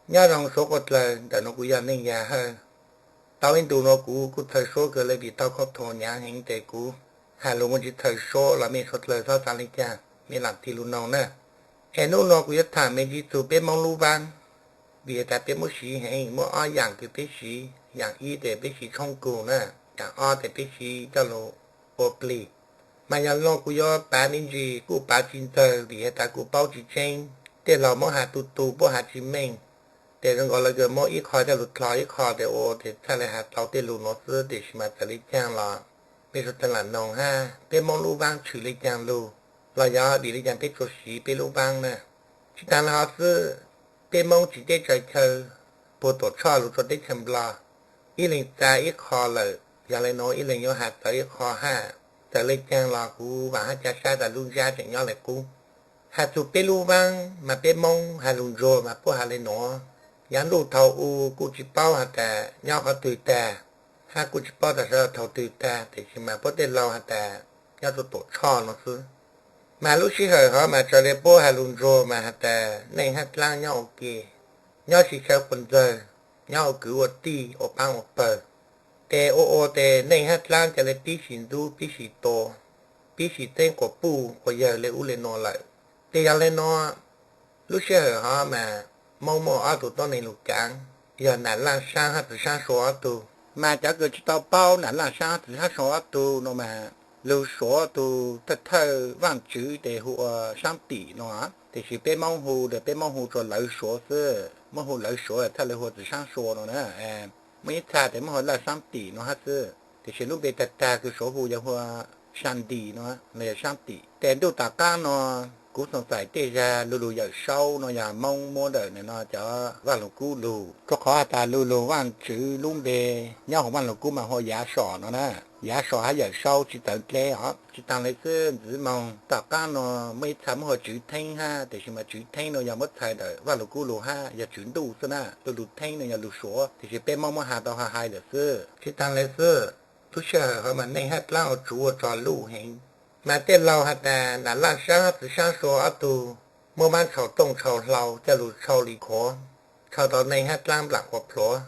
Nyob zoo suav quas dlawg, ntawm nuav kuv yog Neej Yaj Hawj. Tau ib ntu nuav kuv kuj txhawj suab kawg le vim tau khauj thuas nyav heev tes kuv has lug muaj tsis txhawj suab los mej suav dlawg txhob xaav le caag, mej laam tig lug noog na. Es nub nuav kuv yuav thaam me ntsis txug peb Moob lub vaab, vim has tas peb muab siv heev, muaj ob yaam kws peb siv. Yaam ib tes peb siv tshoob kug na, yaam ob tes peb siv coj lug ua plig. Mas yog le nuav kuv yuav pav me ntsis kuj pav tsis ntxaws vim has tas kuv paub tsis tseeb, tej laug muab has tu tu puab has tsis meej. Tes zoo nkaus lawv kws muab ib qho coj lug dlhau ib qho tes ua tes txhaj le has tau tej lug nuav xwb, tiam sis mas txawm le caag los mej suav dlawg laam noog hab, peb Moob lub vaab tshwm le caag lug, los yog vim le caag peb tsuas siv peb lub vaab na. Tsis taag le hov xwb, peb Moob tsim teb tsaws chaw puag Tuam Tshoj lug rua teb chaws Nplog, ib leeg txav ib qho lawm, yog le nuav ib leeg yuav has txawv ib qho hab. Txawm le caag los kuv vaam hab ca sab tas lub ntsab tseem nyob le qub. Has txug peb lub vaab mas peb Moob has lug ntsuag mas puab has le nuav. Yav ntuj thaus u kuj tsis paub has tas nyob qhov twg tag, hab kuj tsis paub tas sawv daws thaus twg tag, tiam sis mas puab tej laug has tas nyob rua Tuam Tshoj nuav xwb. Mas lub sij hawm hov mas raws le puab has lug ntsuag mas has tas neej hab dlaab nyob ua ke, nyob sib tsawv quas ntxawg, nyob ua kwv ua tij ua paab ua pawg. Tes ua ua tes neej hab dlaab ca le pib sim ntxub pib sim tua, pib sim txeeb quas puj quas yawg le ub le nuav lawm. Tes yog le nuav, lub sij hawm hov mas Moob muaj ob tug tuab neeg lug kaav, yog Nam Laaj Saab hab Txwv Saab Sua ob tug. Mas cov kws tsis tau paub Nam Laaj Saab hab Txwv Saab Sua ob tug nuav mas, lug Suav tug thawj thawj Vaaj Tswv tes hu ua Saab Tim nuav, tiam sis peb Moob hu tes peb Moob hu rua lawv Suav xwb, muab hu lawv Suav txhaj le hu ua Txwv Saab Sua nuav na. Muaj ib txha tes muab hu Laaj Saab Tim nuav hab xwb, tiam sis lub npe tag tag kws Suav hu yog hu ua Saab Tim nuav, los yog Saab Tim. Tes ntuj tom qaab nuav kuv xoom xais tej zag lu lug Yawm Saub nuav yog Moob muab ntawm nuav cov Vaaj Lug Kub lug, rua qhov has tas lu lug Vaaj Tswv lub npe nyob huv Vaaj Lug Kub mas hu ua Yav Som nuav na. Yav Som hab Yawm Saub tsis txawv dleb os. Tsis taag le xwb, ntxiv moog tom qaab nuav muaj ib txha muab hu ua Tswv Theeb hab, tiam sis mas Tswv Theeb nuav yog muab txhais ntawm Vaaj Lug Kub lug hab yog Tswv Ntuj xwb na. Lu lug Theeb nuav yog lug Suav, tiam sis peb Moob muab has tau ha hais lawm xwb. Tsis taag le xwb, lub sij hawm hov mas neej hab dlaab ua tsuv ua rog luj heev. Mas tej laug has tas Nam Laaj Saab hab Txwv Saab Sua ob tug muab vaab tshau tooj tshau hlau coj lug tshau li khuav, tshau tau neej hab dlaab nplaam quas plhuav.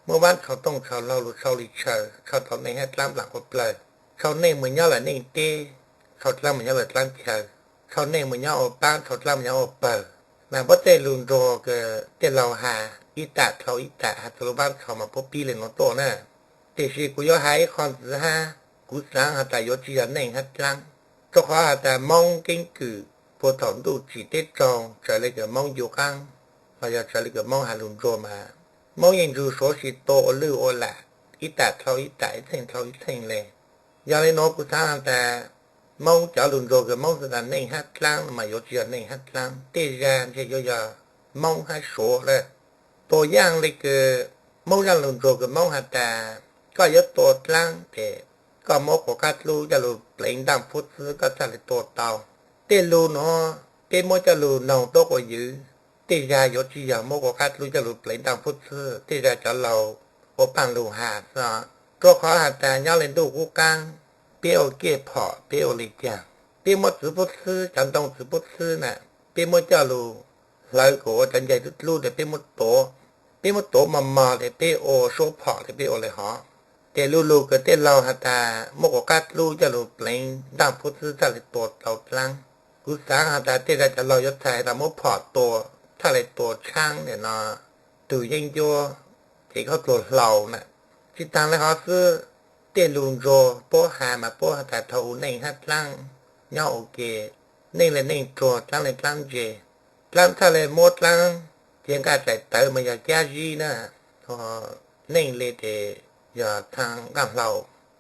Muab vaab tshau tooj tshau hlau lug tshau li tshaw, tshau tau neej hab dlaab nplaam quas plawg. Tshau neej mus nyob lawm neej teb, tshau dlaab mus nyob lawm dlaab chaw, tshau neej mus nyob ua paab, tshau dlaab mus nyob ua pawg. Mas puab tej lug nruag kws tej laug has ib tam dlhau ib tam, has txug lub vaab tshau mas puab pib le nuav tuaj na. Tiam sis kuv yuav has ib qho ntxiv hab, kuv xaav has tas yuav tsi yog neej hab dlaab, rua qhov has tas Moob keeb kwm puag thaum ntuj tsim teb raug, tsawv le kws Moob ncu qaab, los yog tsawv le kws Moob has lug nruag mas Moob yeej nrug Suav si tua ua lwj ua lam, ib tam dlhau ib tam, ib txheej dlhau ib txheej le. Yog le nuav kuv xaav has tas Moob cov lug nruag kws Moob xaav tas neej hab dlaab mas yuav tsi yog neej hab dlaab, tej zag ntshe yuav yog Moob hab Suav lawm. Tua yaaj le kws Moob zaaj lug nruag kws Moob has tas koj yuav tua dlaab tes koj muab quas qab dlub coj lug pleev ntaaj phub txwb koj txhaj le tua tau. Tej lug nuav peb muab coj lug noog tuab quas ywv, tej zag yuav tsi yog muab quas qab dlub coj lug pleev ntaaj phub txwb, tej zag cov laug ua paaj lug has xwb. Rua qhov has tas nyob le ntuj qub qaab, peb ua kiaj phom peb ua le caag, peb muab txwv phub txwb, cov ntoo txwv phub txwb na, peb muab coj lug hlawv kuas ua cov ncaig dlub dlub tes peb muab tuav, peb muab tuav mos mos tes peb ua suab phom tes peb ua le hov. Tes lu lug kws tej laug has tas muab quas qab dlub coj lug pleev ntaaj phub txwb txhaj le tua tau dlaab. Kuv xaav has tas tej zag cov laug yuav txhais tas muab phom tua txhaj le tua tshaab nim no tug yeeb ncuab, ces khaub dluag hlau na. Tsi taag le hov xwb, tej lug nruag puab has mas puab has tas thaus u neej hab dlaab nyob ua ke, neej le neej ruag, dlaab le dlaab ntse. Dlaab txhaj le muab dlaab cia nqaj tsaim tawv mas yog cab zib na, neej le tes yog txhaa nqaj hlau.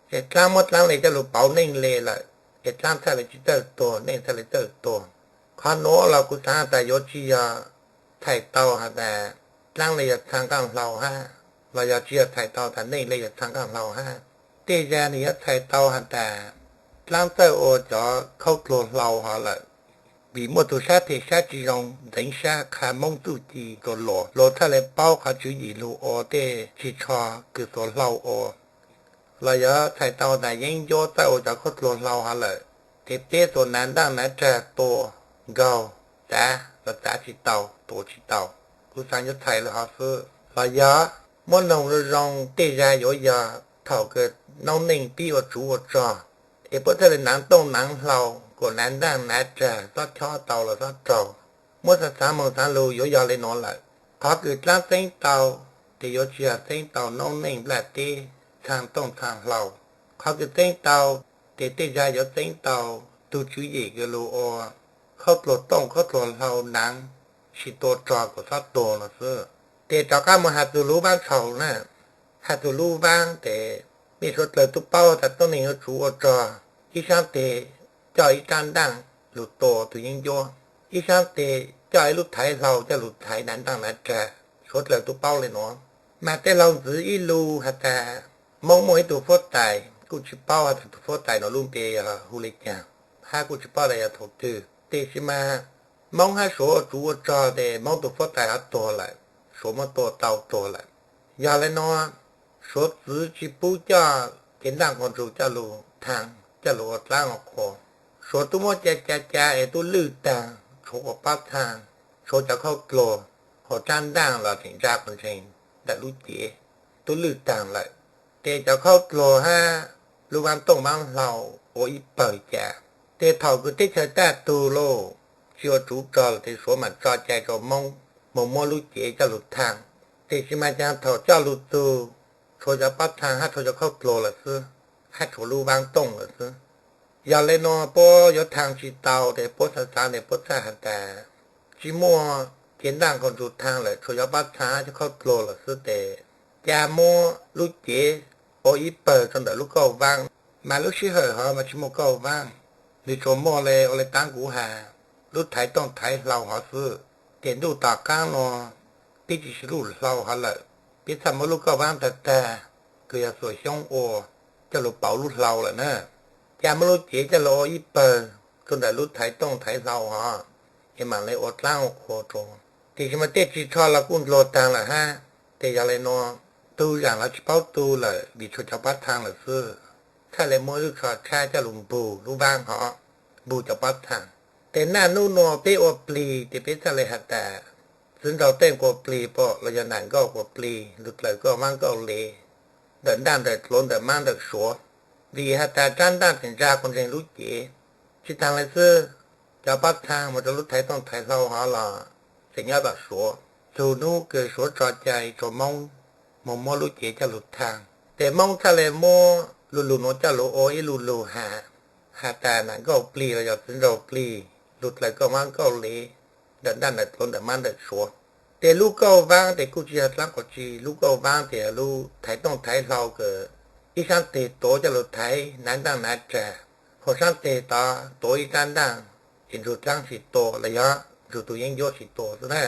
Ces dlaab muab dlaab le coj lug pauv neej le lawm, ces dlaab txhaj le tsi txawj tuag, neej txhaj le txawj tuag. Qhov nuav los kuv xaav has tas yuav tsi yog txhais tau has tas dlaab le yog txhaa nqaj hlau hab, los yog tsi yog txhais tau tas neej le yog txhaa nqaj hlau hab. Tej zag nwg yuav txhais tau has tas dlaab txawj ua cov khaub dluag hlau hov lawm, vim muaj tug sab phem sab tsi zoo ntxeev sab qha Moob txuj ci rua luas, luas txhaj le paub qhov tswv yim lug ua tej ris tsho kws xuas hlau ua. Los yog txhais tau tas yeeb ncuab txawj ua cov khaub dluag hlau hov lawm, ces peb xuas nav ntaaj nav rag tua, nkaug, txav los txav tsi tau, tua tsi tau. kuv xaav yuav txhais lawm hov xwb los yog muab noog zoo zoo tej zag yuav yog thaum kws noob neej pib ua tsuv ua rog es puab txhaj le naav tooj naav hlau kuas naav ntaaj naav tsag xob chob tau los xob raug. Muab xaav xaav moog xaav lug yuav yog le nuav lawm. Qhov kws dlaab txeeb tau tes yuav tsi yog txeeb tau noob neej nplaj teb txhaj tooj txhaj hlau. Qhov kws txeeb tau tes tej zag yuav txeeb tau tug tswv yim kws lug ua khaub dluag tooj khaub dluag hlau naav tsi tua rog kuas xob tuag no xwb. Tes rov qaab moog has txug lub vaab tshau na, has txug lub vaab tes mej suav dlawg tub paub tas tuab neeg yuav tsuv ua rog, ib saab teg coj ib rab ntaaj lug tua tug yeeb ncuab, ib saab teg coj ib lub thaiv hlau coj lug thaiv naav ntaaj naav tsag. Suav dlawg tub paub le nuav. Mas tej laug ntxiv ib lug has tas Moob muaj ib tug fuab tais, kuj tsi paub has tas tug fuab tais nuav lub npe yog hu le caag, hab kuj tsi paub tas yog thaus twg. Tab sis mas Moob hab Suav ua tsuv ua rog tes Moob tug fuab tais hov tuag lawm, Suav muab tua tau tuag lawm. Yog le nuav, Suav txwv tsi pub coj cev ntaaj quas ntsug coj lug thaaj coj lug ua dlaab ua qhua. Suav tub muab ca ca ca es tub lwj taag, tshuav quas pob thaaj, tshuav cov khaub dluag, hos rab ntaaj los tseem ntsa quas ntseeg ntawm lub cev, tub lwj taag lawm. Tes cov khaub dluag hab lub vaab tooj vaab hlau ua ib pawg ca. Tes thaum kws teb chaws taj tug lauj, tsi ua tsuv rog lawm tes Suav mam tso cai rua Moob moog muab lub cev coj lug thaaj. Tab sis mas caag thaum coj lug txug, tshuav cov pob thaaj hab tshuav cov khaub dluag lawm xwb, hab tshuav lub vaab tooj lawm xwb. Yog le nuav puab yuav thaaj tsi tau tes puab xaav xaav tes puab txhaj has tas tsi muaj cev ntaaj quas ntsug thaaj lawm, tshuav cov pob thaaj hab cov khaub dluag lawm xwb tes ca muab lub cev ua ib pawg rua ntawm lub kauj vaab. Mas lub sij hawm hov mas tsi muaj kauj vaab, nwg tsuas muaj le ua le taab kuv has, lub thaiv tooj thaiv hlau hov xwb. Tes ntuj tom qaab nuav peb tsi siv lub hlau hov lawm, peb txhaj muab lub kauj vaab tag tag kws yog xuas xyoob ua coj lug pauv lub hlau lawm na. Ca muab lub cev coj lug ua ib pawg rua ntawm lub thaiv tooj thaiv hlau hov, es mam le ua dlaab ua qhua rua. Tab sis mas tej ris tsho los kuj ndluag taag lawm hab. Tes yog le nuav, tu zaam los tsi paub tu lawm vim tshuav cov pob thaaj lawm xwb. Txhaj le muab lub tsho tshab coj lug npug lub vaab hov, npug cov pob thaaj. Tes naj nub nuav peb ua plig tes peb txhaj le has tas txwv nraug teej quas plig pom los yog nam nkauj quas plig lug dlaws kauj vaab kauj le ntawm ntaaj ntawm dluav ntawm mab ntawm suav. Vim has tas rab ntaaj tseem ntsa quas ntseeg lub cev. Tsi taag le xwb, cov pob thaaj moog rua lub thaiv tooj thaiv hlau hov los tseem nyob tom suav. Txug nub kws suav tso cai rua Moob moog muab lub cev coj lug thaaj, tes Moob txhaj le muab lu lug nuav coj lug ua ib lu lug has, has tas nam nkauj plig los yog txwv nraug plig lug dlaws kauj vaab kauj le ntawm ntaaj ntawm dluav ntawm mab ntawm suav. Tes lub kauj vaab tes kuj tsi yog dlaab quas tsi, lub kauj vaab tes yog lub thaiv tooj thaiv hlau kws ib saab teg tuav coj lug thaiv naav ntaaj naav tsag, hos saab teg tod tuav ib rab ntaaj es nrug dlaab tsi tua los yog nrug tug yeeb ncuab tsi tua xwb na.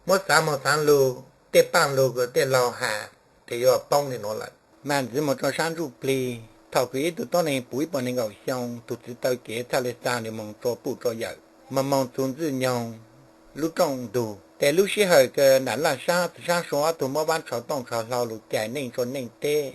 Muab xaav moog xaav lug tej paaj lug kws tej laug has tes yuav poob le nuav lawm. Mas ntxiv moog rua saab ntsuj plig, thaum kws ib tug tuab neeg puv ib puas nees nkaum xyoo, tug txiv taw kev txhaj le xa nwg moog rua puj rua yawm, moog moog txug Ntxwj Nyoog lub rooj ntug. Tes lub sij hawm kws nam laj saab txwv saab sua ob tug muab vaab tshau tooj tshau hlau lug cais neej rua neej teb,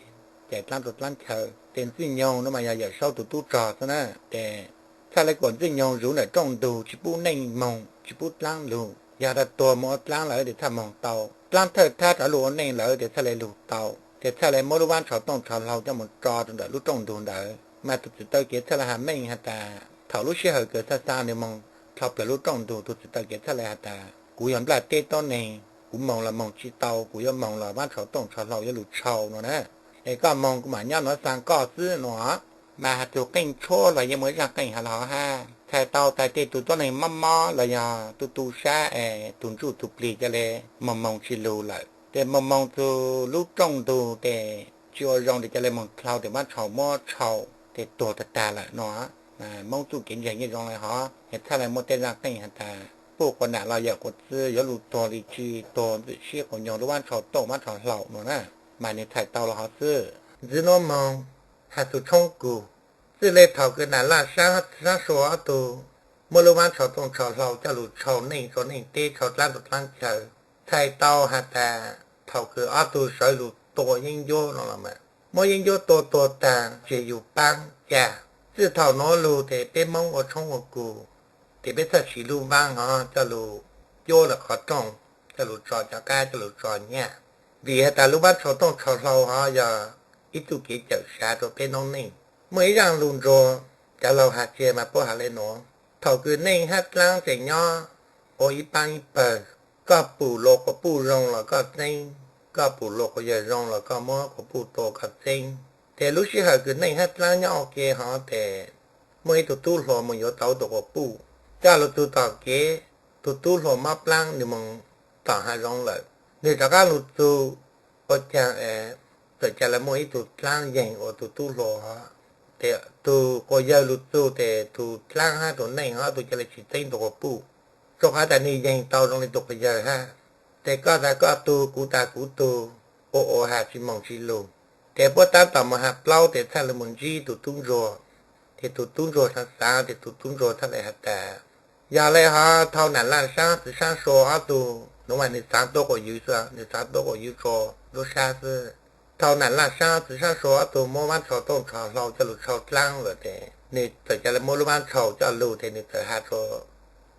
cais dlaab rua dlaab chaw, tes Ntxwj Nyoog nuav mas yog Yawm Saub tug tub rog xwb na. Tes txhaj le kuas Ntxwj Nyoog zuv ntawm rooj ntug tsi pub neej moog tsi pub dlaab lug, yog tas tuag moog ua dlaab lawm tes txhaj moog tau, dlaab thawj thab rov lug ua neej lawm tes txhaj le lug tau. Tes txhaj le muab lub vaab tshau tooj tshau hlau coj moog tso rua ntawm lub rooj ntug ntawd. Mas tug txiv taw kev txhaj le has meej has tas thaum lub sij hawm kws xa xa nwg moog dlhau plawg lub rooj ntug, tug txiv taw kev txhaj le has tas kuv yog nplaj teb tuab neeg, kuv moog los moog tsi tau, kuv yuav moog los vaab tshau tooj tshau hlau yuav lug tshau nuav na. Es koj moog kuv mam nyob nuav xa koj xwb nuav. Mas has tug qeej tshuab los yeej muaj zaaj qeej has los hov hab, txhais tau tas tej tug tuab neeg mob mob los yog tu tu sab es tug ntsuj tug plig ca le moog moog tsi lug lawm, tes moog moog txug lub rooj ntug tes tsi ua zoo tes ca le moog dlhau tes vaab tshau muab tshau tes tuag tag tag lawm nuav. Moob txuj kev ntseeg yeej zoo le hov, es txhaj le muaj tej zaaj qeej has tas puj quas nam los yawm quas txwv yuav lug tuag li tsi, tuag ntxwm sib quas nyoog lub vaab tshau tooj vaab tshau hlau nuav na. Mas nwg txhais tau los hov xwb. Ntxiv nuav moog has txug tshoob kug, txwj le thaum kws nam laj saab txwv saab sua ob tug muab lub vaab tshau tooj tshau hlau coj lug tshau neej rua neej teb, tshau dlaab rua dlaab chaw. Txhais tau has tas thaum kws ob tug sawv lug tua yeeb ncuab nuav los mas muab yeeb ncuab tua tuag taag tseg yug paab ca. Txwj thaum nuav lug tes peb Moob ua tshoob ua kug, tes peb txhaj siv lub vaab hov coj lug cuab lawm qhov rooj, coj lug tso cov qab coj lug tso nyaj. Vim has tas lub vaab tshau tooj tshau hlau hov yog ib txuj kev cawm sav rua peb noob neej. Muaj ib zaaj lug nruag, cov laug has tseg mas puab has le nuav, thaum kws neej hab dlaab tseem nyob ua ib paab ib pawg, koj pum luas quas puj zoo los koj txeeb, koj pum luas quas yawg zoo los koj muab quas puj tua koj txeeb. Tes lub sij hawm kws neej hab dlaab nyob ua ke hov tes muaj ib tug tub hluas moog yuav tau tug quas puj, coj lug txug tom kev, tug tub hluas mob plaab nwg moog tom hav zoov lawm. Nwg rov qaab lug txug, ua caag txawm ca le muaj ib tug dlaab yeeg ua tug tub hluas hov, tes tug quas yawg lug txug tes tug dlaab hab tug neej hov tug ca le tsi txeeb tug quas puj, rua qhov tas nwg yeeg tau zoo le tug quas yawg hab. Tes koj tas koj tug, kuv tas kuv tug, ua ua has tsi moog tsi lug. Tes puab taab tom moog has plaub tes txhaj le moog ntsib tug tub ntsuag. Tes tug tub ntsuag xaav xaav tes tug tub ntsuag txhaj le has tas, yog le hov thau nam laj saab txwv saab sua ob tug nuav mas nwg xaav tuab quas ywv xwb, nwg xaav tuab quas ywv tsua lub sab xwb. Thau nam laj saab txwv saab sua ob tug muab vaab tshau tooj tshau hlau coj lug tshau dlaab lawm tes nwg txawm ca le muab lub vaab tshau coj lug tes nwg txawm has rua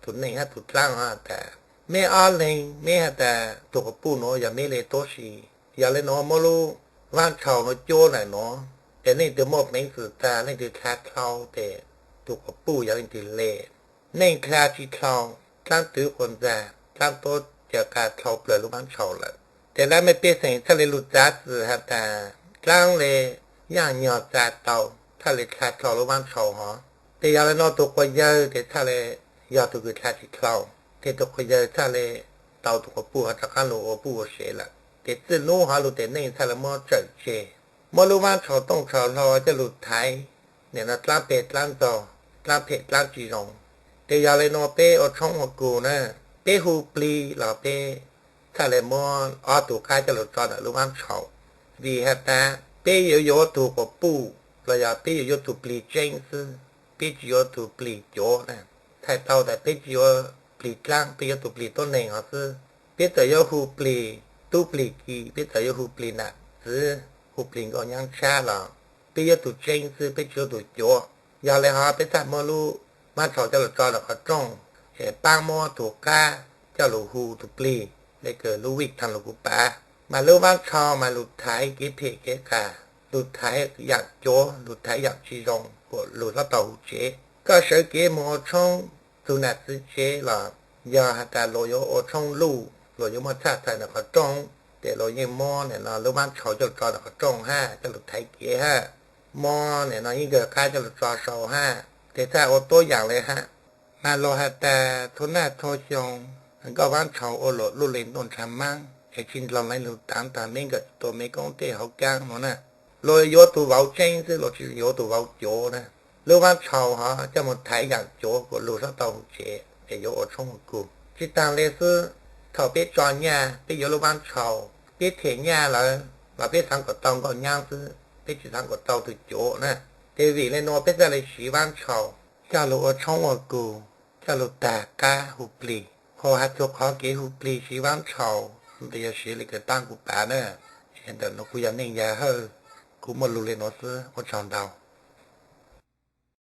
tug neej hab tug dlaab hov tas, meb ob leeg meb has tas tug quas puj nuav yog meb le tuab si, yog le nuav muab lub vaab tshau nuav cuab ntawm nuav, tes leej twg muaj peev xwm tas leej twg dlha dlhau tes tug quas puj yog leej twg le. Neej dlha tsi dlhau, dlaab twv quas ntxag, dlaab tuab ca qas dlhau plawg lub vaab tshau lawm. Tes lawv mej pej xeem txhaj le lug txav txim has tas dlaab le yaaj nyog txav tau, txhaj le dlha dlhau lub vaab tshau hov. Tes yog le nuav tug quas yawg tes txhaj le yog tug kws dlha tsi dlhau, tes tug quas yawg txhaj le tau tug quas puj hov rov qaab lug ua puj ua sev lawm. Tes txij nub hov lug tes neej txhaj le muab tsawm tseg, muab lub vaab tshau tooj tshau hlau coj lug thaiv, nim no dlaab peg dlaab ntxaug, dlaab phem dlaab tsi zoo. Tes yog le nuav peb ua tshoob ua kug na, peb hu plig los peb txhaj le muab ob tug qab coj lug tso ntawm lub vaab tshau. Vim has tas peb yuav yuav tug quas puj los yog peb yuav yuav tug plig tseeb xwb, peb tsi yuav tug plig cuav na. Txhais tau tas peb tsi yuav plig dlaab, peb yuav tug plig tuab neeg hov xwb. Peb txawm yuav hu plig tub plig ki, peb txawm yuav hu plig nam txwv, hu plig nkauj nyab tshab los peb yuav tug tseeb xwb, peb tsi yuav tug cuav. Yog le hov peb txhaj muab lub vaab tshau coj lug tso ntawm qhov rooj, es paab muab tug qab coj lug hu tug plig, le kws lub vij thaam lug kuv pav. Mas lub vaab tshau mas lug thaiv kev phem kev qas, lug thaiv yaam cuav, lug thaiv yaam tsi zoo kuas lug xob tau hu tsev. Koj sawv kev moog ua tshoob txug nam txwv tsev los yog has tas luas yuav ua tshoob luj, luas yuav muaj txhaj txhais ntawm qhov rooj, tes luas yeej muab nim no lub vaab tshau coj lug tso ntawm qhov rooj hab coj lug thaiv kev hab, muab nim no ib nkawg qab coj lug tso sau hab, tes txhaj ua tuab yaam le hab. Mas luas has tas thua naj thua xyoo, nkauj vaab tshau ua luam luj le ntuj ntshav maab, es tsi ndloog le lug taav taag meb nkawm tua meb koob tej hauv kaab nuav na. Luas yuav tug vauv tseeb xwb, luas tsi yuav tug vauv cuav na. Lub vaab tshau hov coj moog thaiv yaam cuav kuas lug xob tau hu tsev, es yuav ua tshoob ua kug. Tsi taag le xwb, thaum peb tso nyaj peb yuav lub vaab tshau, peb them nyaj lawm los peb xaav kuas tau nkauj nyab xwb, peb tsi xaav kuas tau tug cuav na. Tes vim le nuav peb txhaj le siv vaab tshau coj lug ua tshoob ua kug, coj lug tag qab hu plig. Ho has txug qhov kev hu plig siv vaab tshau, tes yog siv le kws paab kuv pav na. Ntawm nuav kuv yog Neej Yaj Hawj, kuv muaj lug le nuav xwb, ua tsaug ntau.